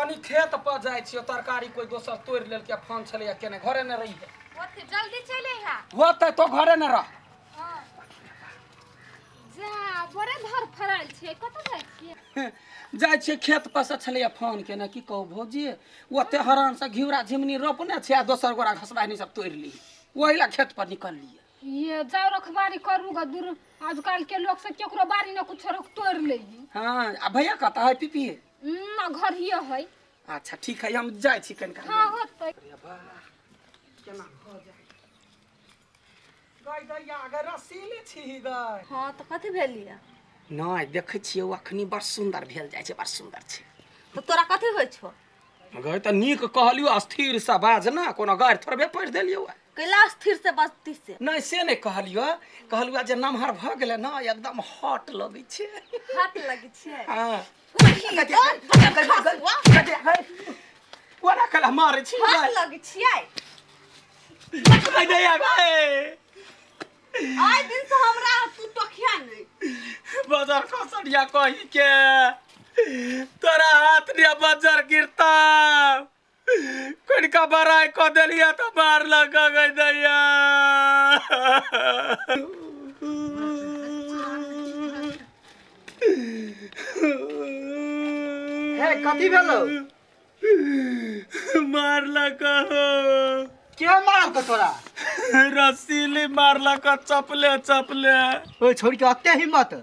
कनी खेत पर जाइ छियो, तरकारी कोई दोसर तोड़ि लेलकै, फोन छलैया केने, घरे ने रही। ओते जल्दी चलि अइहा। होतै तो घरे ने रह। हँ जा, बड़े धर फड़ल छियै, कतऽ जाइ छियै? जाइ छियै खेत पर से, छलैया फोन केने। की कहू भौजी, ओते हरान से घिउरा झिमनी रोपने छै आ दोसर गोरा घसबाहिनी सब तोड़ि ली, ओहि ला खेत पर निकललियै। ये जाओ, रखबारी करू ग। दूर, आजकल के लोग सब केकरो बारी न कुछ रोक तोड़ ले। हाँ, आ भैया कतऽ है पीपी? ना, घर ही है। अच्छा ठीक है, हम जाइ छी कनिका। हाँ, होतै। अरे बा, केना भऽ जाइ गई गैया गई, रसीले छी गई। हाँ, तऽ कथी भेलियै? नहि, देखै छियै ओ अखनी बड़ सुन्दर भेल जाइ छै, बड़ सुन्दर छै। तऽ तोरा कथी होइ छौ? गई तऽ नीक कहलियौ, स्थिर से बाज ने, कोनो गारि थोड़बे पढ़ि देलियौ। कैला स्थिर से बजती से? नहि, से नहि कहलियौ, कहलियौ जे नमहर भऽ गेलै ने, एकदम हॉट लगै छै। हट लगै छै? हाँ। ओना कला मारै छी? हट लगै छियै। गई दैया गई। आइ दिन से हमरा तू टोकिया नहि। बजर खसड़िया कही के, तोरा हाथ ने बजर गिरता। कनिका बड़ाई कऽ देलियै तऽ मार लगा गई दैया। हे, कथी भेलो? मारलक हो। के मारलक तोरा? रसीली मारलक, चपले चपले। ओइ छोड़ के अते हिम्मत!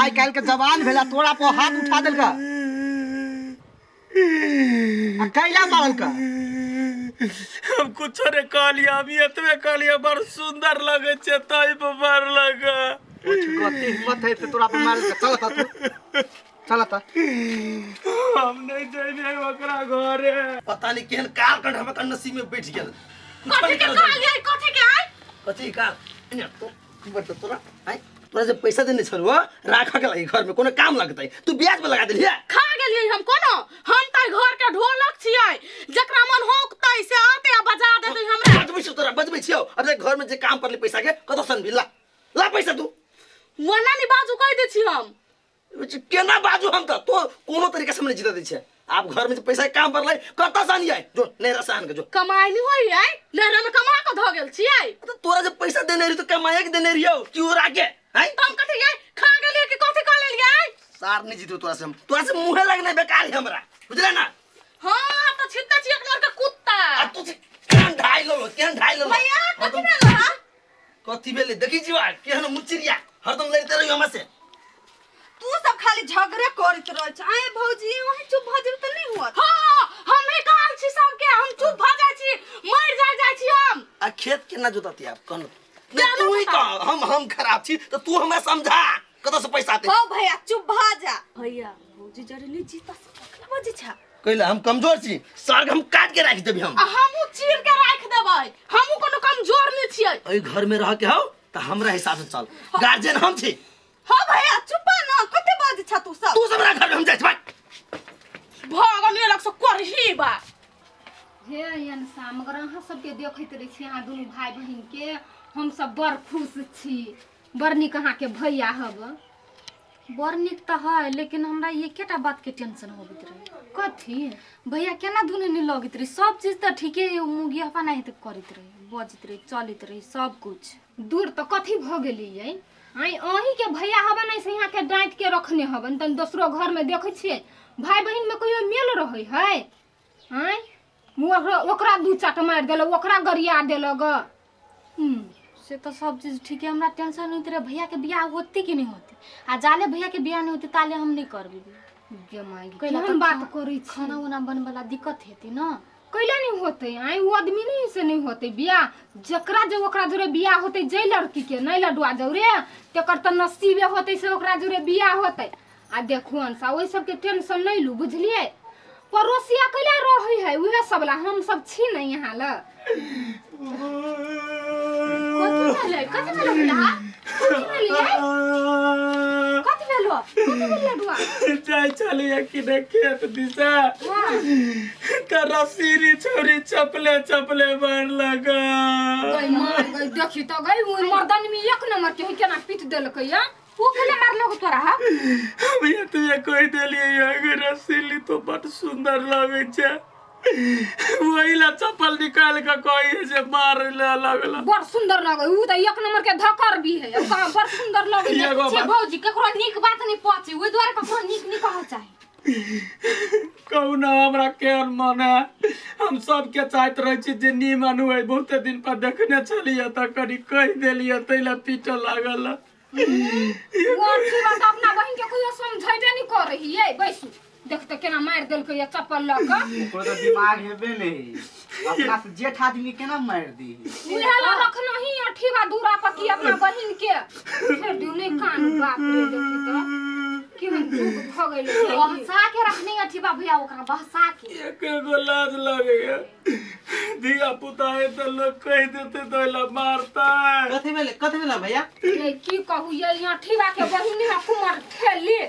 आइ काल्हि के जवान भेला, तोरा पर हाथ उठा देलका? आ कैला मारलका? हम कुछो ने कहलियै, हम एतबे कहलियै बड़ सुंदर लगै छै, तै पर मारलक। ओइ छोड़ के अते हिम्मत है तऽ तोरा पर मारलका? चल त तू, चल त। हम नहीं जेबै ओकरा घरे। पता नहीं केहन काल कंठ हमरा नसीब में बैठ गेल। कुछ कथी नहीं के करल। काल यै? कथी के आइ? कथी काल? एने तो की बता तोरा आइ, तोरा जे पैसा देने छलौ राख के लागि, घर में कोनो काम लगतै, तू ब्याज में लगा देलियै। खा गेलियै हम कोनो? हम तऽ घर के ढोलक छियै, जकरा मन होकतै से आते आ बजा देतै हमरा। बजबै छियौ तोरा, बजबै छियौ। अब जे घर में जे काम पड़लै पैसा के, कतौ सन भी ला ला पैसा तू। ओना नहि बाजू, कहि दै छी हम। केना बाजू हम? तऽ तो कोनो तरीका से हम नहीं जीता दै छै। आब घर में जे पैसा के काम पड़लै, कतऽ से आनियै? जो नैहरा से आन के जो। कमाइ नहि होइयै? नैहरा मे कमा कऽ धऽ गेल छियै। तऽ तोरा जे पैसा देने रही तऽ कमाए के देने रहियौ कि उड़ा के हैं? तऽ हम कथी यै, खा गेलियै कि कथी कऽ लेलियै? सार नहीं जीतो तोरा से हम, तोरा से मुँहे लगने बेकार है हमरा, बुझले ना? हाँ, तऽ छित्ता छी एक नंबर के कुत्ता। आ तू से केहन ढाई लो, केहन ढाई लो। भैया, कथी भेल हा? कथी भेलै? देखी जीवा, केहन मुचिरिया, हरदम लड़ते रहियो हमरा से। तू सब खाली झगड़े करैत रहै छ। आए भौजी, वहीं चुप भऽ जेबै तऽ नहि होत। हाँ, हम ही कहल छी सबके, हम चुप भऽ जाइ छी, मरि जाइ जाइ छी हम। आ खेत केना जोतती आब कहन? केना नहीं, तू ही जोताब? कह, हम खराब छी तऽ तू हमरा समझा, कतऽ से पैसा आते? हो भैया, चुप भऽ जा। भैया, भौजी जरे नहि जीता से कखन बजै छ? कैला हम कमजोर छी? साग हम काट के राखि देबी हम। आ हमहूँ चीर के राखि देबै, हमहूँ कोनो कमजोर नहि छियै। एहि घर में रह के हौ तऽ हमरा हिसाब से चल, गार्जियन हम छी। हो भैया, चुप न, कते बजै छ तू सब? तू सब हमरा घर में, हम जाइ छी भाग। भगवान अलग से करही बा। हे अनसा, मगर अहाँ सबके देखैत रहै छी, अहाँ दुनू भाय बहिनके, हमसब बड़ खुश छी। बड़ नीक अहाँके भैया हब। बड़ नीक तऽ है, लेकिन हमरा एकेटा बातके टेंशन होबैत रहे। कथी? भैया केना दुनू नहि लगैत रहे? सब चीज तऽ ठीके है, मुगिया नहि तऽ करैत रहे, बजैत रहे, चलैत रहे, सब कुछ। दूर तऽ कथी भऽ गेलियै? आँय, अहीँके भैया हबन, ऐसे अहाँके डाँटि के रखने हबन। तन दोसरो घरमे देखै छियै, भाय बहिनमे कहियो मेल रहै है? आँय, ओकरा ओकरा दू चाट मारि देलक, ओकरा गरिया देलक। से तऽ सब चीज ठीक है, हमरा टेंशन होइत रहे भैयाके बियाह होते कि नहि होते। आ जाले भैयाके बियाह नहि होते ताले हम नहि करबै बियाह। गे माय, कैला केहन तऽ बात करै छी? खाना उना बनबैला दिक्कत हेतै ने। कैला नहीं होते? आइ ओ आदमी नहीं से नहीं होते बियाह? जकरा जे ओकरा जोरे बियाह होते, जै लड़की के नहीं लडुआ जौरे, तेकर तऽ नसीबे होते से ओकरा जोरे बियाह होते। आ देखू अंसा, ओहि सबके टेंशन नहीं लू, बुझलियै? पड़ोसिया कैला रहै है? उहे सब ला हम सब छी ने यहाँ ल। कथी भेलै? कथी भेलै भैया? कथी भेलै? कथी भेलो? कथी भेल लडुआ? जाइ छलियै कि ने खेत दिशा तऽ रसीरी छौरी चपले चपले मारलक। गई मार गई, देखी तो गई, उ मर्दन में एक नंबर के है, केना पीट देलकै या। ऊ केले मारलो तोरा हा? हम ये तो ये कहि देलियै अगर रसीली तो बड सुंदर लगै छै, वही ला चप्पल निकाल के कही जे मार ले लगल। बड़ सुंदर लगे ऊ त एक नंबर के धकर भी है, ओकरा बड़ सुंदर लगे। एगो छे बात भौजी ककरो नीक बात नहीं पचे, ओहि दुआरे ककरो नीक नहीं कहऽ चाही। कहू ना हमरा केहन मन है, हम सबके चाहत रहै छी जे नीमन हुए। बहुते दिन पर देखने छलियै तऽ कनि कहि देलियै ताहि ला पीटऽ लागल। ओ अथी बात अपना बहिन के कहियो समझेबे नहीं कर रही है। बैसू देख तऽ केना मारि देलकै या चप्पल लऽ कऽ। ओकरो तऽ दिमाग हेबे नहीं, अपना से जेठ आदमी केना मारि दी? उहे ला रखना ही अठीबा दूरा पर की अपना बहिन के फेर दिउ नहीं कान। बाप रे देखी तऽ केहन जुग भऽ गेलै। बहसा के रखने अथी बा भैया, ओकरा बहसा के। एक एगो लाज लगैया, धिया पुता है तऽ लोग कहि देते तऽ ओहि ला मारता। कथी भेलै, कथी भेलै भैया? ये की कहू, ये अठीबा के बहिन है कुमार ठेली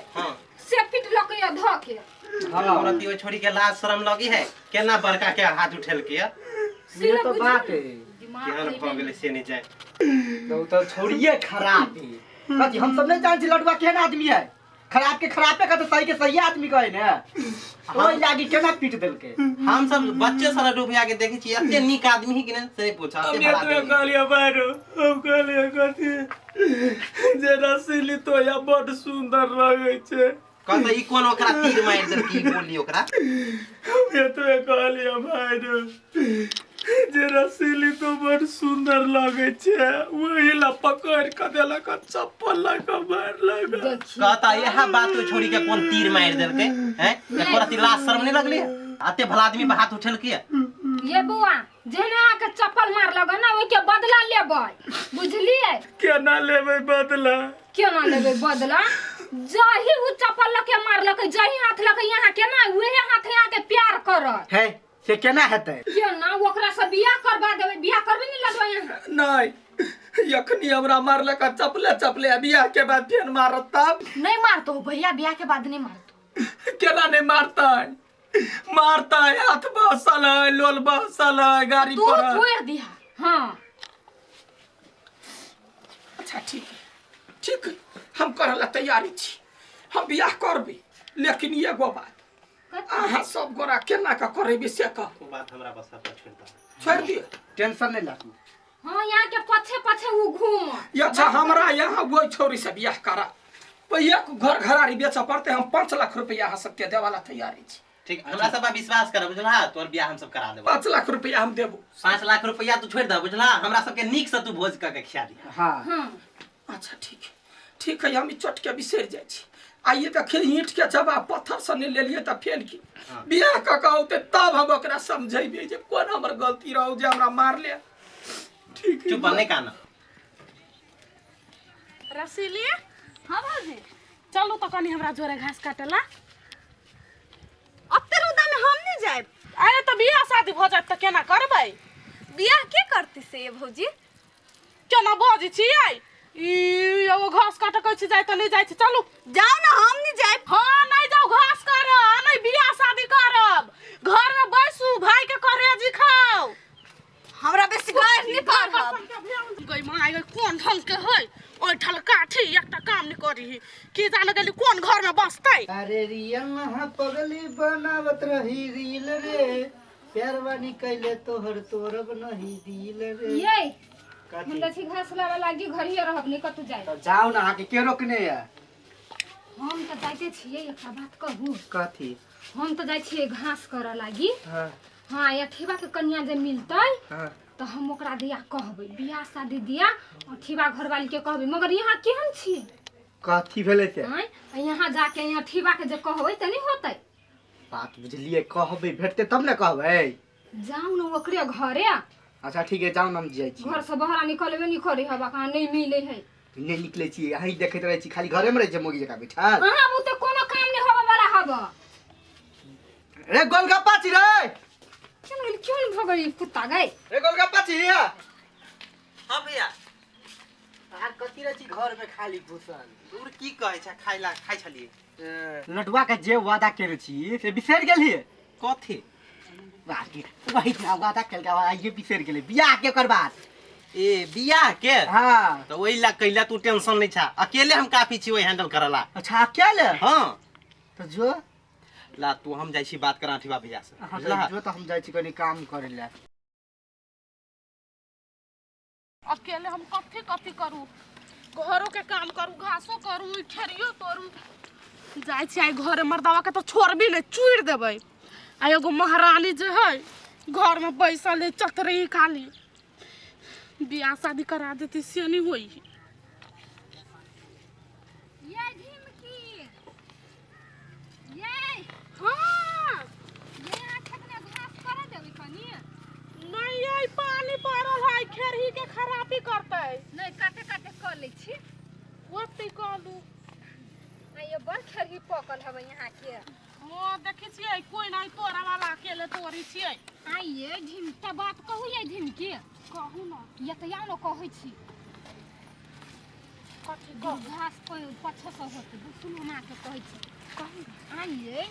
से पिटलक या धऽ के। हाँ औरत छोड़ी के लाज शरम लगी है, केना बड़का के हाथ उठेलके है? ये तो बात है। केहन भऽ गेलै से नहीं जाए। तो तो छोड़िए खराब है। कथी हम सब नहीं जानছি लडुआ केहन आदमी है? खराब के खराबे कहते, सही के सही आदमी कहे ने, ओहि लागी केना पीट देलके। हम सब बच्चे से लड्डू भैया के देखे छी, एते नीक आदमी है कि नहीं से नहीं पूछा। हम एते भला एतबे आदमी है। कहलियै बारो, हम कहलियै कथी जे रसीली तो या बड सुंदर लगै छै। कहता ई कोन ओकरा तीर मारि देलकै, ई बोली ओकरा। हम एतबे कहलियै भाइरो जे रसीली तो बड सुंदर लगै छै, वही ला पकड़ के देलक चप्पल लऽ के मारलक। देखी कहता यह बात तो छोड़ी के कोन तीर मारि देलकै हैं, एको रति लाज शरम नहीं लगली? एते भला आदमी पर हाथ उठेलकै है? ये बौआ जेना अहाँके चप्पल मारलक ने ओहिके बदला लेबै, बुझलियै? केना लेबै बदला? केना लेबै बदला? जही उ चप्पल लऽ के मारलक, जही हाथ लऽ के यहाँ के ना उहे हाथ यहाँ के प्यार करत। है से केना हेतै? केना ओकरा से बियाह करवा देबै? बियाह करबै ने लगबै यहाँ? नहीं, यखनी हमरा मारलक चपले चपले, बियाह के बाद फेर मारत तब नहीं मारतो भैया, बियाह के बाद नहीं मारतो। केना नहीं मारतै? मारतै, हाथ बहसल है, लोल बहसल है, गाड़ी तू पर। तोड़ दिहा। हाँ अच्छा ठीक है, ठीक है, हम करे ला तैयारी छी, हम बियाह करबै, लेकिन एगो बात अहाँ सब गोरा केना के करेबै से कहू। ओ बात हमरा बस पर छोड़ दे, छोड़ि दिअ, टेंशन नहीं लागू। हाँ यहाँ के पछे पछे उ घूम। अच्छा हमरा यहाँ वही छोरी से बियाह करा, एक घर घरारी बेचऽ पड़तै, हम 5 लाख रुपया अहाँ सबके देवाला तैयारी छी। ठीक, हमरा सब पर विश्वास कर बुझला, तोर बियाह हम सब करा देबो। 5 लाख रुपया हम देबो। 5 लाख रुपया तू छोड़ दे बुझला, हमरा सबके नीक से तू भोज कऽ के खिया दिहा। हाँ हाँ अच्छा ठीक है, ठीक है, हम ई चोट के बिसरि जाइ छी। आइए देखिए ईंट के जवाब पत्थर से नहीं लेलिए तऽ फेर की बियाह कऽ के औतै तब हम ओकरा समझेबै जे कोन हमर गलती रहौ जे हमरा मारले। ठीक है। चुप नहीं काना। रसीली। हाँ भौजी चलू तो कनी हमरा जोरे घास काटेला। अते रौदा में हम नहीं जाएब। अरे तो बियाह शादी भऽ जायत तऽ केना करबै? बियाह के करती से भौजी? केना बजै छियै? ई एगो घास काटऽ कहै छी जाय तऽ नहीं जाइ छी। चलू जाओ ना, हम नहीं जाएब। हाँ नहीं जाओ घास करब, नहीं बियाह शादी करब, घर में बैसू भाई के करेजी खाओ। हमरा बेसी गारि नहीं पड़ब। गई माँ आई गई कोन ढंग के है ओइ ठल काठी एकटा काम नहीं करी, की जाने गेली कोन घर में बसतै। अरे रियल नहा पगली बनावत रही रील रे, प्यारवानी कैले तोहर तोरब नहीं दिल रे। ये कथी? हम तऽ छी घास लाबऽ लागी, घरिये रहब नहीं कतौ जाय। तो जाओ ना, अहाँके के रोकने है? हम तऽ जाइते छियै, एकटा बात कहू। कथी? हम तऽ जाइ छियै घास करऽ लागी। हाँ हाँ अठीबा के कन्या जे मिलतै हाँ तऽ हम ओकरा दिया कहबै बियाह शादी दिया अठीबा घरवाली के कहबै। मगर यहाँ केहन छियै? कथी भेलै से? आँय, यहाँ जाके यहाँ अठीबा के जे कहबै तऽ नहीं होतै। बात बुझलियै, कहबै भेटतै तब ने कहबै। जाउ ने ओकरे घरे। अच्छा ठीक है, जाउ ने, हम जाइ छी। घर से बाहर निकलबे नहीं करे हवा, कहाँ नहीं मिले है। नहीं निकले छी, अहीं देखैत रहै छी, खाली घरे में रहै छै मोगी जकाँ बैठल। अहाँ बुते कोनो काम नहीं होबे वाला हवा। रे गोलगप्पा छी रे। क्यों नहीं क्यों नहीं भगई कुत्ता गई? रे गोलगप्पा छी हिया। हाँ भैया। अहाँ कथी रहै छी घर में खाली घुसल? दूर की कहै छै, खाइ ला खाइ छलियै। लडुआ के जे वादा केने छी से बिसरि गेलियै? कथी? बाकी वही ना वादा केलकै, आइए बिसरि गेलै बियाह के ओकर बाद। ए बियाह के? हाँ। तो ओहि ला कैला तू टेंशन नहीं छा, अकेले हम काफी छी ओहि हैंडल करला। अच्छा अकेले? हाँ। तो जो ला तू हम जाइ छी बात करा अठिवा भैया से। हाँ, बुझला? जो तो हम जाइ छी कनी काम करे ला। अकेले हम कथी कथी करू, घरो के काम करू, घासो करू, खेरियो तोड़ू। जाइ छी आइ घरे मर्दावा के तो छोड़बी नहीं, चूड़ देबै। आ एगो महारानी जे है घर में बैसल है चतरी खाली, बियाह शादी करा देती से नहीं होई। ये झिमकी ये हाँ ये आँख ने घास कर देबै कनी। नहीं ये पानी पड़ल है, खेरही के खराबी करतै। नहीं काटे काटे कर लै छी। ओते कहलू आ ये बड़ खेरही पकल हवे यहाँ के। ओ देखै छियै कोई नहीं तोड़ा वाला, अकेले तोड़ी छियै। आ ये झिमका बात कहू ये झिमकी। कहू ना। ये तऽ या ने कहै छी। कथी कहू? घास पछो से होतै, सुनू हम अहाँके कहै छी। कहू आ ये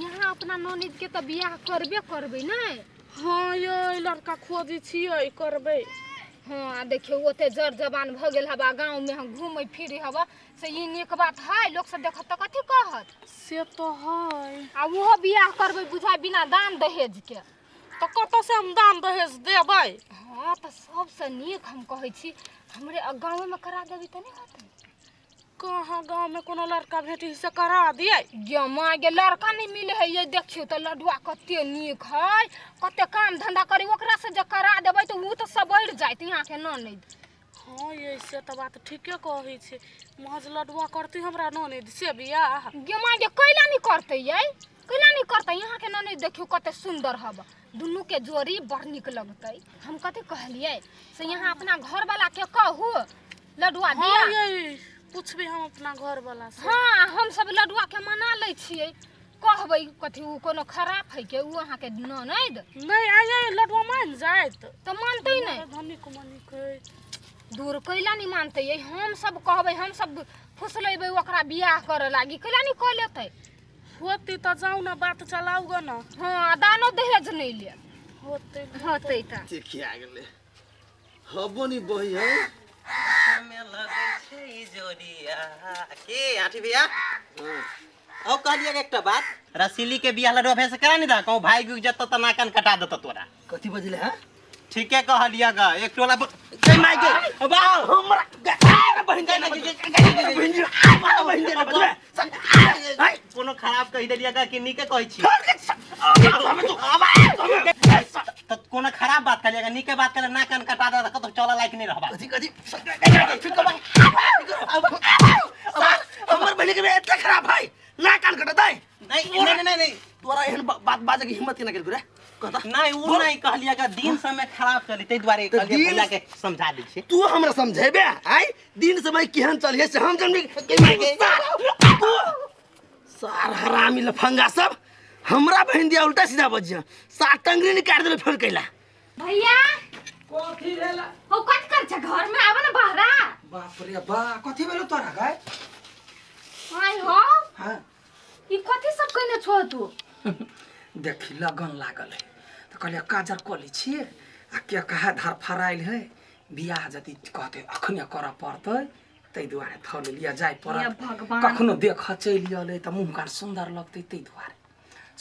यहाँ अपना ननद के तऽ बियाह करबे करबै ने। हाँ ये लड़का खोजै छियै करबै। हाँ आ देखियौ ओते जर जवान भऽ गेल हवा, गाँव में हम घूमै फिरै हवा, से ई नीक बात है? लोक सब देखत तऽ कथी कहत? से तो है। आ ओहो बियाह करबै बुझाइ बिना दान दहेज के। तऽ कतऽ से हम दान दहेज देबै? हाँ तऽ सबसँ नीक हम कहै छी हमरे गाँवे में करा देबै तऽ नहि होतै? कहाँ गाँव में कोनो लड़का भेटी से करा दियै? गे माँ गे लड़का नहीं मिले है। ये देखियौ तऽ लडुआ कते नीक है, कते काम धंधा करी, ओकरा से जे करा देबै तऽ ओ तऽ सबरि जायत यहाँ के ननद। हाँ ये से तऽ बात ठीके कहै छै, महज लडुआ करती हमरा ननद से बियाह। गे माँ गे कैला नहीं करतै यै, कैला नहीं करतै? यहाँ के ननद देखियौ कते सुंदर हब, दुनू के जोड़ी बड़ नीक लगतै। हम कथी कहलियै से यहाँ अपना घर वाला के कहू लडुआ हाँ दिया। ये पूछबी हम अपना घर वाला से। हाँ हम सब लडुआ के मना लै छियै, कहबै कथी उ कोनो खराब है के उ अहाँ के ननद? नहीं आइ लडुआ मान जायत तऽ मानतै नहि। धनिक मनिक है। दूर कैला नहीं मानतै यै? हम सब कहबै, हम सब फुसलेबै ओकरा बियाह करऽ लागी, कैला नहीं कऽ लेतै? होती तऽ जाउ ना बात चलाउ ग ना। हाँ दानो दहेज नहीं लेत। होते होतै तऽ देखिया गेलै हबो नि बही है। में लगै छै जोड़िया के आठी भैया। औ कहलियै एकटा बात, रसीली के बियाह लडुआ भैया से करा नहीं दा, कहूँ भाई गुजर जतौ तऽ नाकन कटा देतौ तोरा। कथी बजले है? ठीके कहलियै ग, एक टोला गै माय गे बा हमरा बहिन के बहिन बहिन के बजले कोनो खराब कहि देलियै ग कि नीके कहै छी? तऽ कोनो खराब बात कहलियै ग? नीके बात कहलियै, नाकन कटा दे कतौ चलऽ लायक नहि रहबा। कथी कथी हमर बहिन के एते खराब है ना कान कटतै? नहीं नहीं नहीं नहीं तोरा एहन बात बाजे के हिम्मत केना केलकौ रे? कहता नहीं उ नहीं कहलियै ग, दिन समय खराब चली ताहि दुआरे तऽ कहलियै दिन- भैया के समझा दै छियै। तू हमरा समझेबे? आइ दिन समय केहन चलिए से हम जानबे। सार हरामी लफंगा सब हमरा बहिन दिया उल्टा सीधा बजिया, सात टंगरी निकाल देले फेर कैला। भैया कथी भेला? हो कथी कर छ घर में? आब ना बहरा। बाप रे बा कथी भेलो तोरा गाय? आइ हो हाँ ई कथी सब कइने छो तू? देखी लगन लागल है तऽ कहलियै काजर कऽ लै छियै आ के कहा धर फराइल है, बियाह यदि कहतै अखने करऽ पड़तै ताहि दुआरे थऽ लेलियै जाय हे पड़त। भगवान। कखनो देखऽ चलि अयलै तऽ मुँह कान सुन्दर लगतै ताहि दुआरे।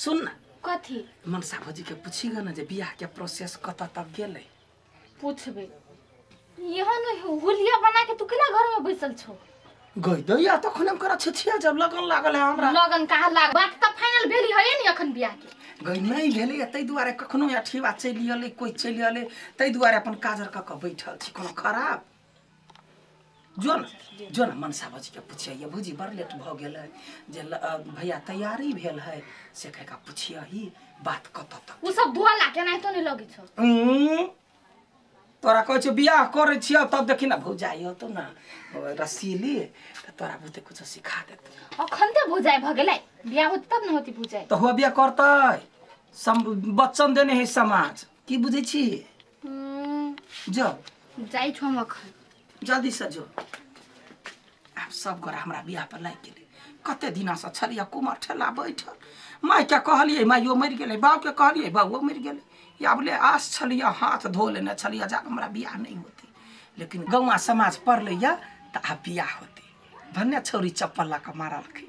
सुन ना। कथी? मनसा भौजी के पूछी ग ना जे बियाह के प्रोसेस कतऽ तक गेलै। पूछबे एहन हुलिया बना के तू केना घर में बैसल छो? गई दैया तखन हम करा छिया जब लगन लागल है हमरा। लगन कहाँ लाग, बात तऽ फाइनल भेली है ने अखन बियाह के। गई नहीं भेलै ताहि दुआरे कखनो अठीवा चलि अयलै कोइ चलि अयलै ताहि दुआरे अपन काजर कऽ कऽ बैठल छी। कोनो खराब जो न जो न मनसा भौजी के पुछिए, भौजी बड़ लेट भऽ गेलै जे भैया तैयारी भेल है से कहि कऽ पुछियही बात कतऽ तक। उ सब धोला केनाहितो नहीं लगै छौ। तोरा कहै छियौ बियाह करै छियौ तब देखी ना भौजाइ होतौ ना रसीली तऽ तोरा बुते कुछो सिखा देतौ। अखन ते भौजाइ भऽ गेलै, बियाह होतै तब न होती भौजाइ। तऽ हुआ बियाह करतै, बच्चन देने है समाज की बुझै छी? जो जाइ छौ हम अखन। जल्दी से जो। आब सब गोरा हमरा बियाह पर लागि गेलै। कते दिनासँ छलियै कुमार ठेला बैठल, मायके कहलियै माइयो मरि गेलै, बाबूके कहलियै बाबुओ मरि गेलै, आब ले आस छलियै हाथ धो लेने छलियै जे आब हमरा बियाह नहि होतै लेकिन गौआँ समाज पड़लै यऽ तऽ आब बियाह होतै भने छौरी चप्पल लऽ कऽ मारलकै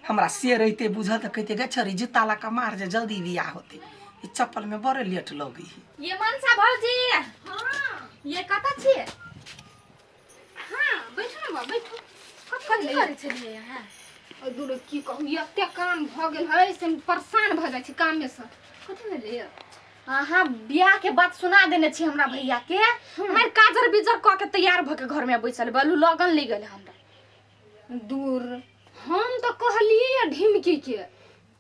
हमरा से रहितै बुझल तऽ कहितै गे छौरी जूता लऽ कऽ मार जे जल्दी बियाह होतै ई चप्पलमे बड़े लेट लगै है ये मनसा भौजी ये कतऽ छियै हाँ बैठू ने बा बैठू कथी करै छलियै अहाँ ओ दूर की कहू एते काम भऽ गेल है से हम परेशान भऽ जाइ छी कामे से कथी भेलै अहाँ बियाह के बात सुना देने छी हमरा भैया के मार काजर बिजर कऽ के तैयार भऽ के घर में बैसल बलू लगन ले गेल हमरा दूर हम तऽ कहलियै यऽ ढिमकी के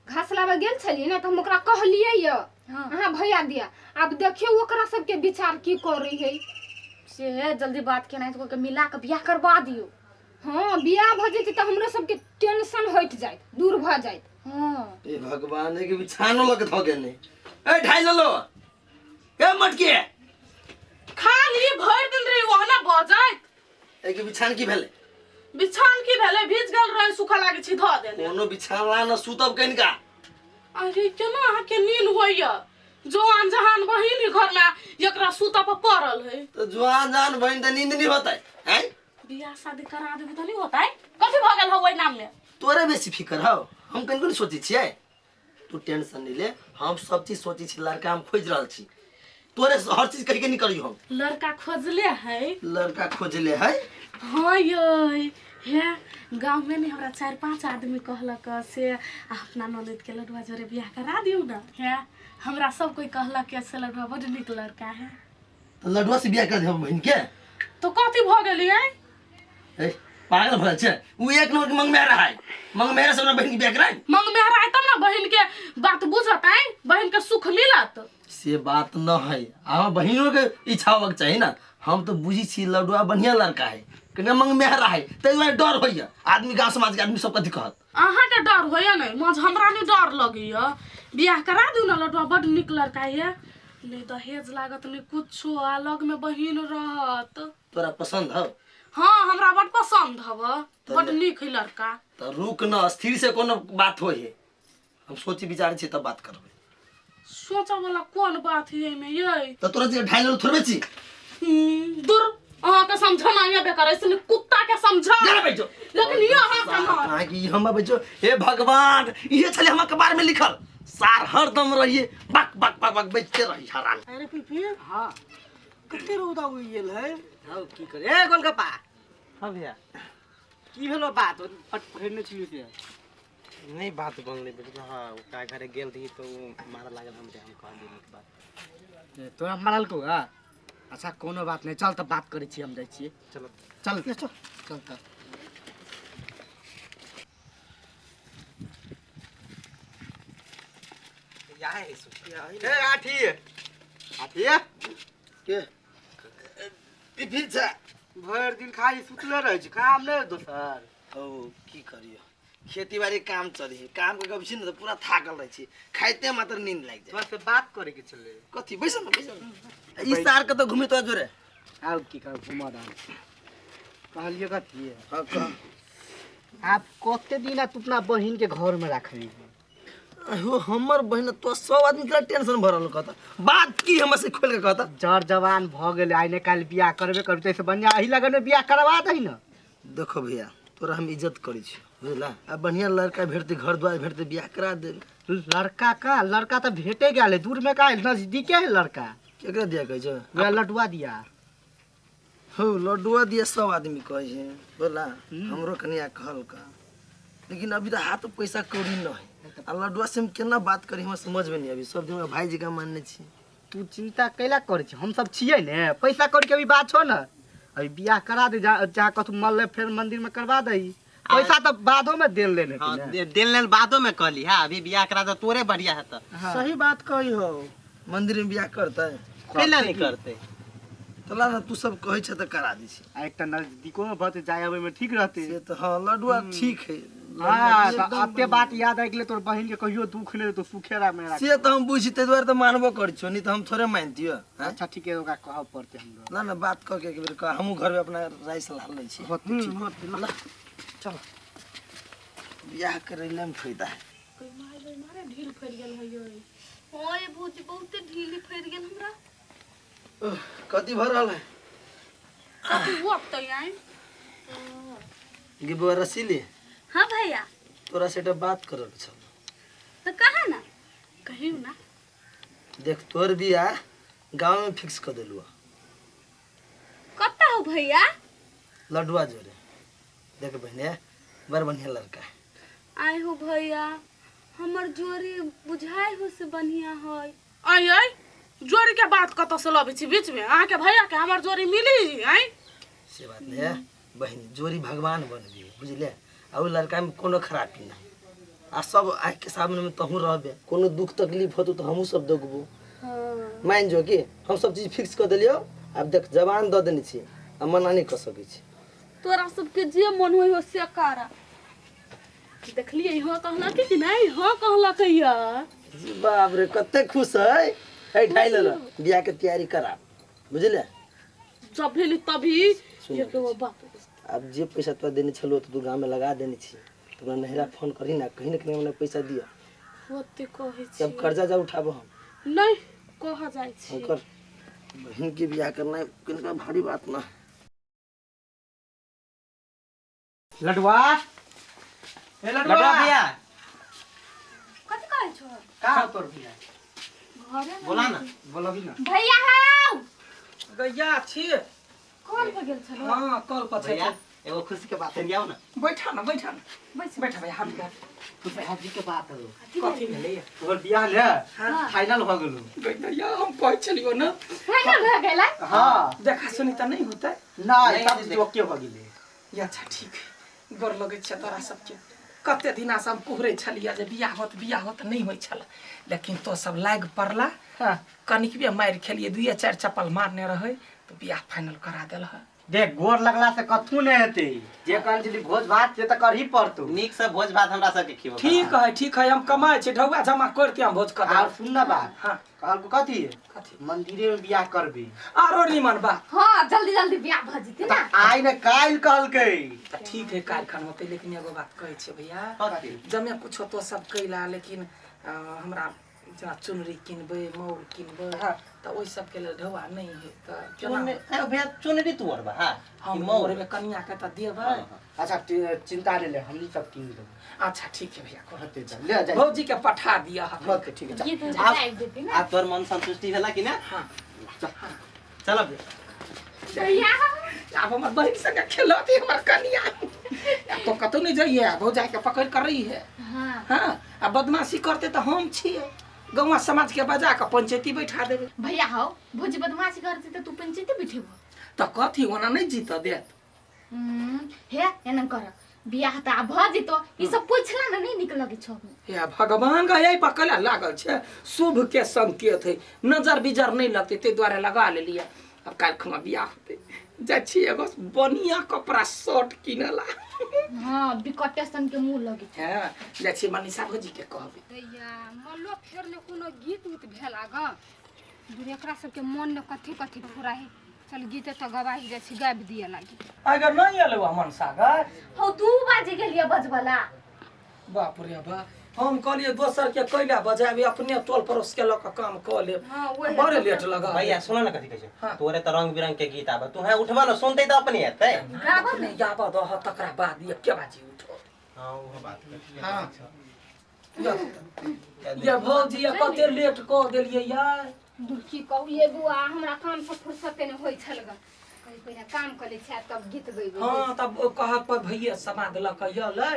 घास लाबऽ गेल छलियै ने तऽ हम ओकरा कहलियै यऽ अहाँ भैया दिया आब देखियौ ओकरा सबके विचार की करै है से है जल्दी बात केना कऽ के मिला के बियाह करवा दियौ हँ बियाह भऽ जेतै तऽ हमरो सबके टेंशन हटि जायत दूर भऽ जायत हँ ए भगवान के बिछानो लग धो गेने ए ढाई लो ए मटकी खाली भरि दिन रही ओहना बजैत ए के बिछान की भेले बिछान की भेलै भीज गेल रहे सूखा लागै छी धऽ देने कोनो बिछान ला न सुतब कनिका अरे केना अहाँके नींद होइया जवान जहान बहिन ही घर में एकरा सुतऽ पर पड़ल है तो जुआन जान बहिन त नींद नहीं होतै हैं बियाह शादी करा देबे तऽ नहीं होतै कथी भऽ गेल हौ ओहि नाम में तोरे बेसी फिकर हौ हम कनिको नहीं सोचै छियै तू टेंशन नहीं ले हम सब चीज सोचै छी लड़का हम खोजि रहल छी तोरे से हर चीज कहि के निकलियो हम लड़का खोजले है लड़का खोजले है हाँ यै हे गाँव में ने हमरा चारि पाँच आदमी कहलक से अपना ननद के लडुआ जोरे बियाह करा दियौ ने हे हमरा सब कोई कहलक कि से लडुआ बड नीक लड़का है तो लडुआ से बियाह कर दे हम बहिन के तो कथी भऽ गेलियै ए पागल भऽ छै उ एक नंबर के मंगमेहरा है मंगमेहरा से अपना बहिन के बियाह कराई मंगमेहरा आय तब ने बहिन के बात बुझत आय बहिन के सुख मिलत से बात न है आ बहिनों के इच्छा होबक चाही ना हम तो बुझी छी लडुआ बढ़िया लड़का है कने मंगमेहरा है ताहि दुआरे डर होइया आदमी गांव समाज के आदमी सब कथी कहत अहाँके डर होइया नहि मज हमरा नहि डर लगैया बियाह करा दियौ ने लडुआ बड नीक लड़का ये नहि दहेज लागत नहि कुछो आ लगमे बहिन रहत तोरा पसंद हौ हाँ हमरा बड पसंद हव बड नीक है लड़का तऽ रुक न स्थिर से कोनो बात होइ है हम सोची विचार छी तब बात करबै सोचऽ वाला कोन बात है एहिमे यै तऽ तोरा जे ढाई लेलौ थोड़बे छी दूर अहाँके समझना ये बेकार ऐसे कुत्ता के समझा जा बैठो लेकिन ये अहाँके न अहाँके ई हम बैठो हे भगवान इहे छलै हमर कपार में लिखल सार हरदम रहिए बक बक बक बक बैठते रही हरान अरे पीपी हाँ कते रौदा उगि गेल है हौ की करे ए गोलगप्पा हाँ भैया की भेलो बात पट पकड़ने छलियो से नहीं बात बनलै बुझल हाँ ओकरा घरे गेल रही तऽ ओ मारऽ लागल हमरे हम कहलियै नीक बात ए, तोरा मारलकौ हँ अच्छा कोनो बात नहीं चल तऽ बात करै छी हम जाइ छियै चलो चल चल चल तऽ ए आठी आठी के पिफिल छै भरि दिन खाली सुतले रहै छी काम नहि दोसर ओ की करियो खेती बाड़ी काम चली है काम के गप छी ने तऽ पूरा थाकल रहै छी खाइते मात्र नींद लागि जाइ तोरा से बात करे के छलै कथी बैसल ने बैसल ने। ई सार कतऽ घुमे तोरा जोरे आब की करब घुमऽ दहन कहलियै कथी हाँ कह आब कते दिन तू अपना बहिन के घर में राखबी हो हमर बहिन तो सब आदमी के टेंशन भरल कहता बात की हमर से खोल के कहता जर जवान भऽ गेलै आइ ने काल्हि बियाह करबे करबै ताहिसँ बढ़िआँ एहि लगनमे बियाह करवा दही ने देखो भैया तोरा हम इज्जत करै छी बुझला आ बढ़िया लड़का भेटतै घर द्वार भेटतै बियाह करा देब लड़का का लड़का तऽ भेटे गेल है दूर में का है नजदीके है लड़का केकरा दिया कहै छै वएह लडुआ दिया हो लड्डुआ दिया सब आदमी कहै छै बोला हमरो कनिया कहलका लेकिन अभी तऽ हाथ पैसा कौड़ी न है आ लड्डुआ से हम केना बात करी हमरा समझ में नहीं अभी सब दिन भाईजी का मानने छी तू चिंता कैला करै छी हम सब छियै ने पैसा कौड़ी के अभी बात छौ ने अभी बियाह करा दे जा जहाँ कथू मरले फेर मंदिर में करवा दही पैसा तऽ बादो में देल लेने हाँ देल लेल बादो में कहली हाँ अभी बियाह करा दे तोरे बढ़िया हेतऽ सही बात कही हो मंदिर में बियाह करतै कैला नहीं करते तऽ ला ने तू सब कहै छ तऽ करा दै छी आ एकटा नजदीको में भऽ जाय आबै में ठीक रहते से तऽ हाँ लड्डुआ ठीक है हाँ तऽ एते बात याद आबि गेलै तोर बहिन के कहियो दुख नहि देतौ सुखे रा मेरा से तऽ हम बुझी ताहि दुआरे तऽ मानबो करै छियौ नहीं तऽ हम थोड़े मानतियौ हैं? अच्छा ठीक है ओकरा कहऽ पड़तै हमरो ना ना बात कऽ के एक बेर कह हमहूँ घरमे अपना राय सलाह लै छी होतै ठीक ला, चल बियाह करै लए मे फायदा है मारे ढील फैल गेल है यै हाँ ये भौजी बहुते ढीली फैर गेल हमरा। कथी भऽ रहल है? कथी होतै आइ? गे बौआ रसीली। हाँ भैया। तोरा से एकटा बात करऽ के छल। तऽ कहा ना, कहियौ ना। देख तोहर बियाह गाँव में फिक्स कऽ देलु। कतऽ हो भैया? लडुआ जोरे। देख बहिने बड़ बढ़िया लड़का है। आइ हो भैया हमर जोड़ी बुझाइ हो से बढ़िया है। आइ आइ जोड़ी के बात कतऽ से लबै छी बीच में? अहाँके भैया के हमर जोड़ी मिली आइ? से बात नहीं है बहिन, जोड़ी भगवान बनबी बुझले। आ उ लड़का में कोनो खराबी नहीं आ सब आँख के सामने में तहूँ रहबे, कोनो दुख तकलीफ होतो तो हमहूँ सब देखबो। मान जो कि हम सब चीज फिक्स कर देलियो। आब देख जबान दऽ देने छी आ मना नहीं कऽ सकै छी। तोरा सबके जे मन होइ हो से कर। देखलियै हाँ कहलकै कि नहीं? हाँ कहलकै या। बाप रे कते खुश है। है ढाई लेलो बियाह के तैयारी करा बुझले। जब भेली तभी सुन ये के बाप। अब जे पैसा तोरा देने छलो तो तू गाँव में लगा देने छी, तोरा नहिरा फोन करी ना कहीं ना कहीं हमरा पैसा दिया। होते कहै छी। जब कर्जा जा उठाबो हम। नहीं कह जाइ छी। ओकर बहन के बियाह करना किनका भारी बात ना। लडुआ ए लडुआ लडुआ भैया कथी कहै छो? का हो तोर भैया? घरे बोला ना। बोलबी ना। भैया हौ गैया छी। कल पर गेल छलो? हाँ कल पर छै। भैया एगो खुशी के बात है, आओ ना। बैठा ना बैठा ना बैठ बैठा भैया। हाथ कर खुशी के बात हो। कथी भेलै? तोहर बियाह ने फाइनल भ गेलो। गैया हम कहै छलियो ना। फाइनल भऽ गेलै? हां देखा सुनी त नहीं होतै? नहीं सब चीज ओके भ गेलै। ये अच्छा ठीक है। गोर लगै छै तोरा सबके। कते दिना से हम कुहरै छलियै जे बियाह होत बियाह होत नहीं होइ छल, लेकिन तो सब लागि पड़ला। कनिकबे मारि खेलियै, दुइये चारि चप्पल मारने रहै तो बियाह फाइनल करा देल। देख गोर लगला से कथू नहीं हेतै, जे कहै छली भोज भात से त करही पड़तौ। नीक से भोज भात हमरा सबके खियेबो। ठीक है ठीक है, हम कमाइ छी ढौआ जमा करते हम भोज कर। आर सुन ना बात। हाँ कहलको कथी? कथी? मंदिरे में बियाह करबी। आरो निमन बात। हाँ जल्दी जल्दी बियाह भ जेतै ना। आइ ने काल्हि कहलकै। त ठीक है काल्हि खन होतै, लेकिन एगो बात कहै छियै भैया, कथी? जमे कुछो तो सब कैला, लेकिन हमरा जेना चुनरी किनबै मौर किनबै त ओहि सबके लेल ढौआ नहीं है त केना? भैया चुनरी तू ओढ़बा? हाँ हम ओढ़बै, कनिया के त देबै। अच्छा चिंता नहीं ले, हमनी सब किन देबै। अच्छा ठीक है भैया होते चल ले जा। भौजी के पठा दिया। होते ठीक है। गीत गाबि देती ना। आब तोर मन संतुष्टि भेला कि ना? हाँ चल भैया। आब हमर बहिन संगे खेलत हमर कनिया। अब तो कतौ नहीं जाइए, भौजा के पकड़ कर रही है। हाँ हाँ आ बदमाशी करते तो हम छियै गौवा समाज के बजा के पंचायती बैठा देबै। भैया हौ भौजी बदमाशी करते त तू पंचायती बैठेबो त कथी ओना नहीं जीत देत। हे एना कर बियाह त आब भ जेतो, ई सब पूछला ना नहीं निक लगै छौ। हे भगवान का यही पकड़ा लागल छै, शुभ के संकेत है, नजर बिजर नहीं लगते ताहि दुआरे लगा लेलियै। अब काल्हि खुमा बियाह होतै, जाइ छी एगो बढ़िया कपड़ा शर्ट किनला। हाँ बिकटे सन के मुंह लगै छै। हाँ जाइ छी मनीषा भौजी के कहबै। दैया मल्लो फेर ने कोनो गीत उत भेल ग दूर, एकरा सबके मन ने कथी कथी फुराही। चल गीत त गवाही जाइ छी गाबि दिअ लागी। अगर नहीं एलौ अमन सागर? हौ 2 बाजे गेलियै बजबला। बाप रे बाप, हम कहलियै दोसर के कैला बजाबी, अपने टोल पड़ोस के लऽ कऽ काम कऽ लेब। बड़े लेट लगा। भैया सुन ना कथी कहै छै, तोरे त रंग बिरंग के गीत आबे, तू है उठबा न सुनते त अपने एतै। गाबऽ ने आबऽ दह तकरा बाद एके बाजी उठो। हां उहो बात। हां ये भौजी ये कते लेट कऽ देलियै यार। दूर की कहू ये बुआ, हमरा काम से फुर्सते नहि होइ छल ग। कही पहिने काम कऽ लै छियै तब गीत गैबै। हाँ तब कहत पर भैया समाद लऽ कऽ अयलै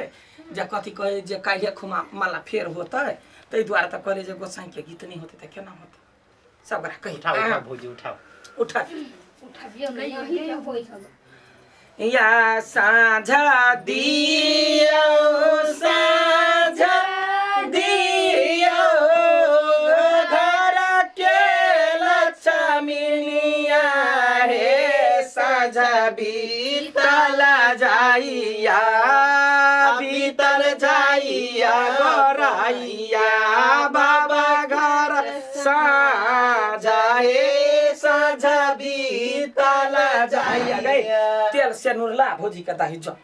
जे कथी कहै जे काल्हि खुमा माला फेर होतै, ताहि दुआरे तऽ कहलियै जे गोसाई के गीत नहि होतै तऽ केना होतै। सब गोरा कहि उठाओ उठाओ भौजी उठाओ उठा उठबियौ ने यही के होइ हल। या साँझा दियौ साँझा दियौ घर के लक्ष्मीनिया हे, साँझा बीतल जाइया बीतल जाइया गोरैया बाबा घर साँझा हे, साँझा बीतल जाइया। गई तेल से नुरला भौजी के दही जो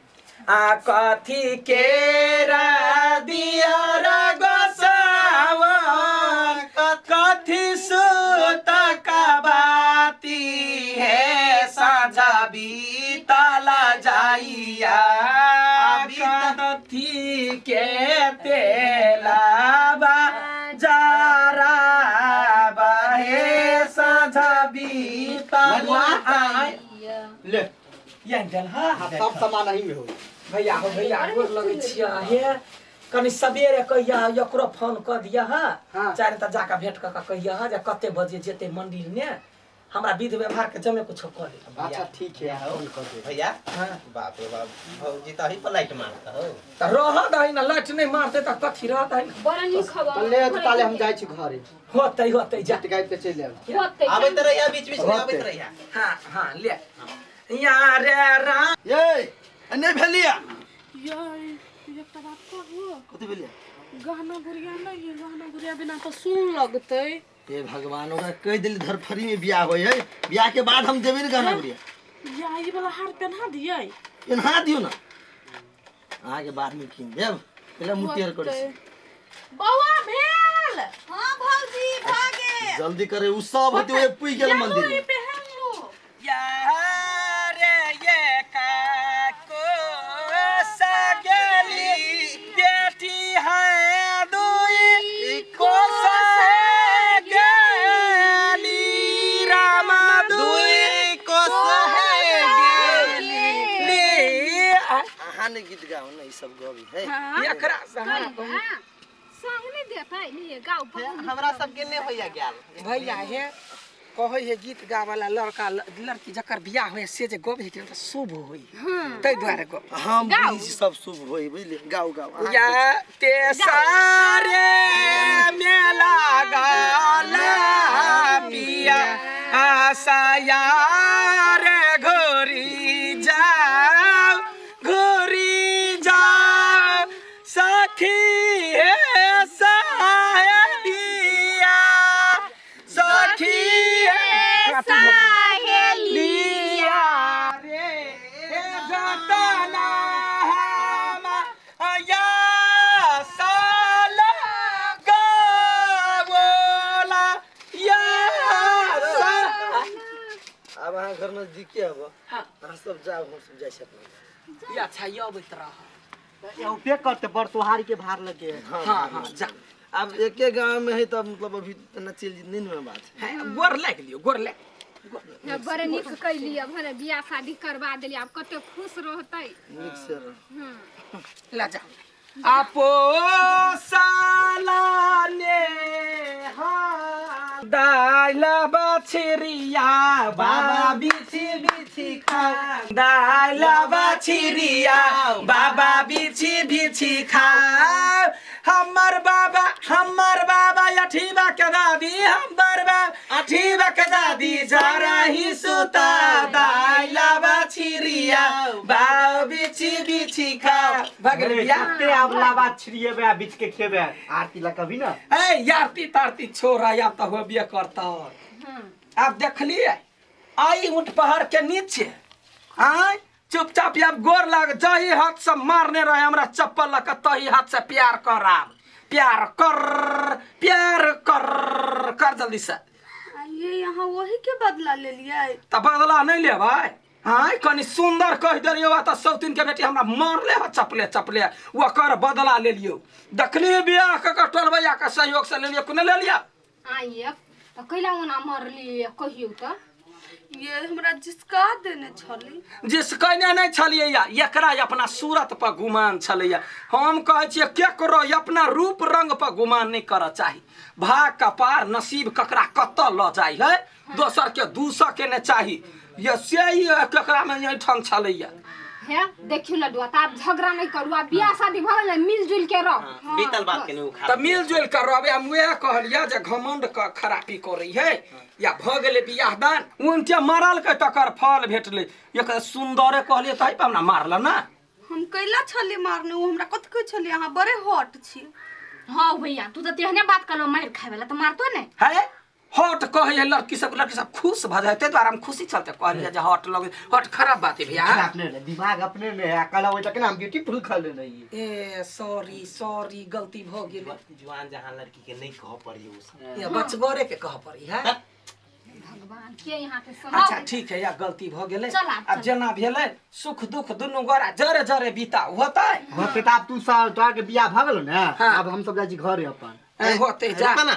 आ कथी के दिया गोसावन, बीतला जाइया कथी के तेलाबा जरा बहे साझा बीतला आय ले ये गेल हाँ हाँ, सब सामान अही में हो। भैया हो भैया गोर लगै छियै हे कनि सबेरे कहिया एकरो फोन कऽ दिया हाँ हाँ। चाहे तऽ जाकऽ भेंट कऽ कऽ कहिया हाँ जे कते बजे जेतै मंदिर ने हमरा विध व्यवहार के जमे कुछो कऽ ले अच्छा ठीक है, फोन कर दे। भैया हाँ। बाप रे बाप, भौजी तो अही पर लाइट मारता हो। तऽ रह दही ना, लाइट नहीं मारते तऽ कथी रह दही ना। बड़ नीक खबर। तो ले तो ताले हम जाइ छी घरे। होतै होतै जा। गीत गाबि के चलि आयब। होतै। आबैत रहिया, बीच बीच में आबैत होतै। रहिया। हाँ हाँ ले यहाँ रे राम। ये नहीं भेलिया। ये एकटा बात कहू? कथी भेलिया? गहना गुड़िया नहीं है, गहना गुड़िया बिना तो सुन लगतै। हे भगवान, ओकरा कहि देली धरफरी में बियाह होय है, बियाह के बाद हम देबे ने गहना गुड़िया। या ई वाला हार पहना दियै? पहना दियौ ना, अहाँ के बाद में कीन देब, पहिले मुटियर करै छी। बौआ भेल? हां भौजी भागे। जल्दी करे, उ सब होते ओए पुई गेल मंदिर में। पहन लू। या रे ये का को सगेली बेटी है दुई को सगेली रामा दुई को सगेली। अहाँ ने गीत गाओ ना, ई सब गबी है। एकरा से हाँ। संग नहीं देतै लिए गाओ। हमरा सबके नहि होइया गेल। भैया हे कहै है गीत गावला लड़का लड़की जकर बियाह होय से जे गबै है तऽ शुभ होय, ताहि दुआरे गबै। हम बुझै छी सब शुभ होय, बुझलियै? गाओ गाओ। या ते सारे मेला गाला पिया आशा यार घोरी जाओ घोरी जाओ सखी हे सहेलिया सखी हे सहेलिया रे हे जतना हम या साला गवला या सा। आब अहाँ घर नजदीके आब, अहाँ सब जाओ, हम सब जाइ छी अपना। या अच्छा अबैत रह। उपे करते बड़ सोहारी के भार लगे। हाँ हाँ हाँ जा। अब एके गांव में है तब मतलब अभी इतना चल नहीं में बात है। गोर लागि लियौ, गोर लागि। बड़ नीक कैली, अब हने बियाह शादी करवा देली, आब कते खुश रहतै। नीक से रह। ला जा। आपो साला ने दाइला बाछिरिया बाबा बिछि बिछि खा, दाइला बाछिरिया बाबा बिछि बिछि खा, हमर बाबा हमर बाबा अठीबा के दादी हमर बाबा अठीबा के दादी जरा ही सुता, दाइला बाछिरिया बाबा बिछि बिछि खा। भगल बिया ते आब लाबा छिड़िएबे आ बीच के खेबे आरती ला कभी ना। ए यारती तारती छोरा या त होबे करता। आप देखलिए आई ऊंट पहाड़ के नीचे आय चुपचाप आब गोर लाग, जही हाथ से मारने रहे हमरा चप्पल लक तही हाथ से प्यार कर, आब प्यार कर प्यार कर कर जल्दी से। ये यहाँ वही के बदला ले लिया। त बदला नहीं ले भाई। हाँ कनि सुंदर कह देलियो त सौतीन के बेटी हमरा मारले ह चपले चपले, ओकर बदला ले लियो। देखलिए बियाह के टोलबैया के सहयोग से ले लियो, कोने ले लिया? आइए त कैला ओना मरली कहियो त? ये हमरा जिसका देने छली। जिसकने नहीं छलियै या एकरा अपना सूरत पर गुमान छलैया। हम कहै छियै केकरो अपना रूप रंग पर गुमान नहीं करऽ चाही। भाग कपार नसीब ककरा कतऽ लऽ जाइ है, दोसर के दूसऽ के ने चाही। ये से ही केकरा में यही ठंग छलैया। हे देखियो लडुआ, त आब झगड़ा नहीं करू, आब बियाह शादी भऽ गेलै मिलजुल के रह। बीतल बात के नहीं उखाड़। तऽ मिलजुल के रहबै। हम वएह कहलियै जे घमंड के खरापी करै है या भऽ गेलै बियाह दान, उनटे मरलकै तकर फल भेटलै। एक सुन्दरे कहलियै तहि पर हमरा मारल ना। हम कैला छली मारने, ओ हमरा कथी कहै छली अहाँ बड़े हॉट छी। हाँ भैया तू तऽ तेहने बात करलो, मारि खाय वाला तऽ मारतो ने। है हॉट कहै है लड़की सब, लड़की सब खुश भऽ जाइ, ताहि दुआरे हम खुशी चलते कहलियै जे हॉट लगे। हॉट खराब बात है भैया। अपने ने दिमाग अपने ने है, कल ओइ तक ना हम ब्यूटीफुल खा लेने रहिए। ए सॉरी सॉरी गलती भऽ गेल। जुआन जहाँ लड़की के नहीं कह पड़ी उ सब। ये बचगरे के कह पड़ी है। भगवान के यहाँ के समझ अच्छा ठीक है या गलती भ गेलै चल आब, आब जेना भेलै सुख दुख दुनू गोरा जरे जरे बीता होतै होते तऽ आब तू सब तोरा के बियाह भऽ गेलो ने हाँ। आब हम सब जाइ छी घरे अपन ए, होतै जा रुका ना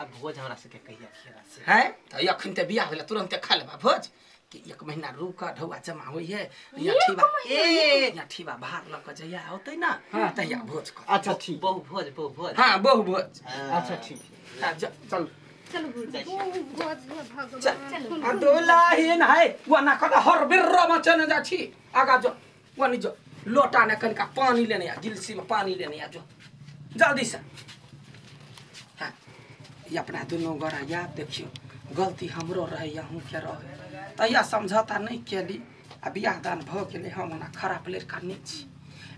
अब भोज हमरा सबके कहिया खेला से है तऽ अखन तऽ बियाह भेलै तुरन्ते खा लेबा भोज कि एक महीना रुक ढौआ जमा होइ है या ठीबा ए या ठीबा भार लऽ कऽ जहिया होतै ना तहिया भोज कर अच्छा ठीक बहु भोज बहु भोज हाँ बहु भोज अच्छा ठीक हाँ, जा- चल चलू भोज हे भगवान चल आ दुलाहिन है वना कत हर बिर्रो में चने जा छी आगा जो वनी जो लोटा ने कनिका पानी लेने आ गिलसी में पानी लेने आ जो जल्दी से हाँ ये अपना दुनू गोरा याद देखियो गलती हमरो रहे अहूँ के रहे तहिया समझौता नहीं केली आ बियाह दान भऽ गेलै हम ओना खराब लड़का नहि छी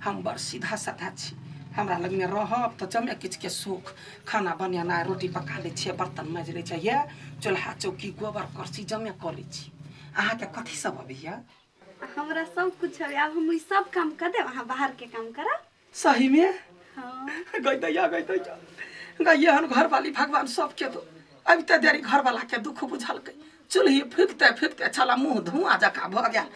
हम बड़ सीधा साधा छी हमरा लगमे रहब तऽ जमे किछुके सुख खाना बनेनाइ रोटी पका लै छियै बर्तन माजि लै छियै चूल्हा चौकी गोबर करसी जमे कऽ लै छी अहाँके कथी सब अबैया हमरा सब कुछ अबै आब हम ई सब काम कर देब अहाँ बाहर के काम करब सही में हाँ गई दैया गई दैया गई एहन घरवाली भगवान सबके दो अभी तऽ देरी घरवाला के दुख बुझलकै चूल्ही फूकते फूकते छला मुँह धुआँ जकाँ भऽ गेल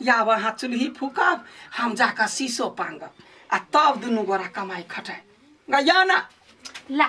याब अहाँ चूल्ही फूकब हम जाकऽ शीशो पांगब आ तब दुनू गोरा कमाइ खटाइ गैया ना ला।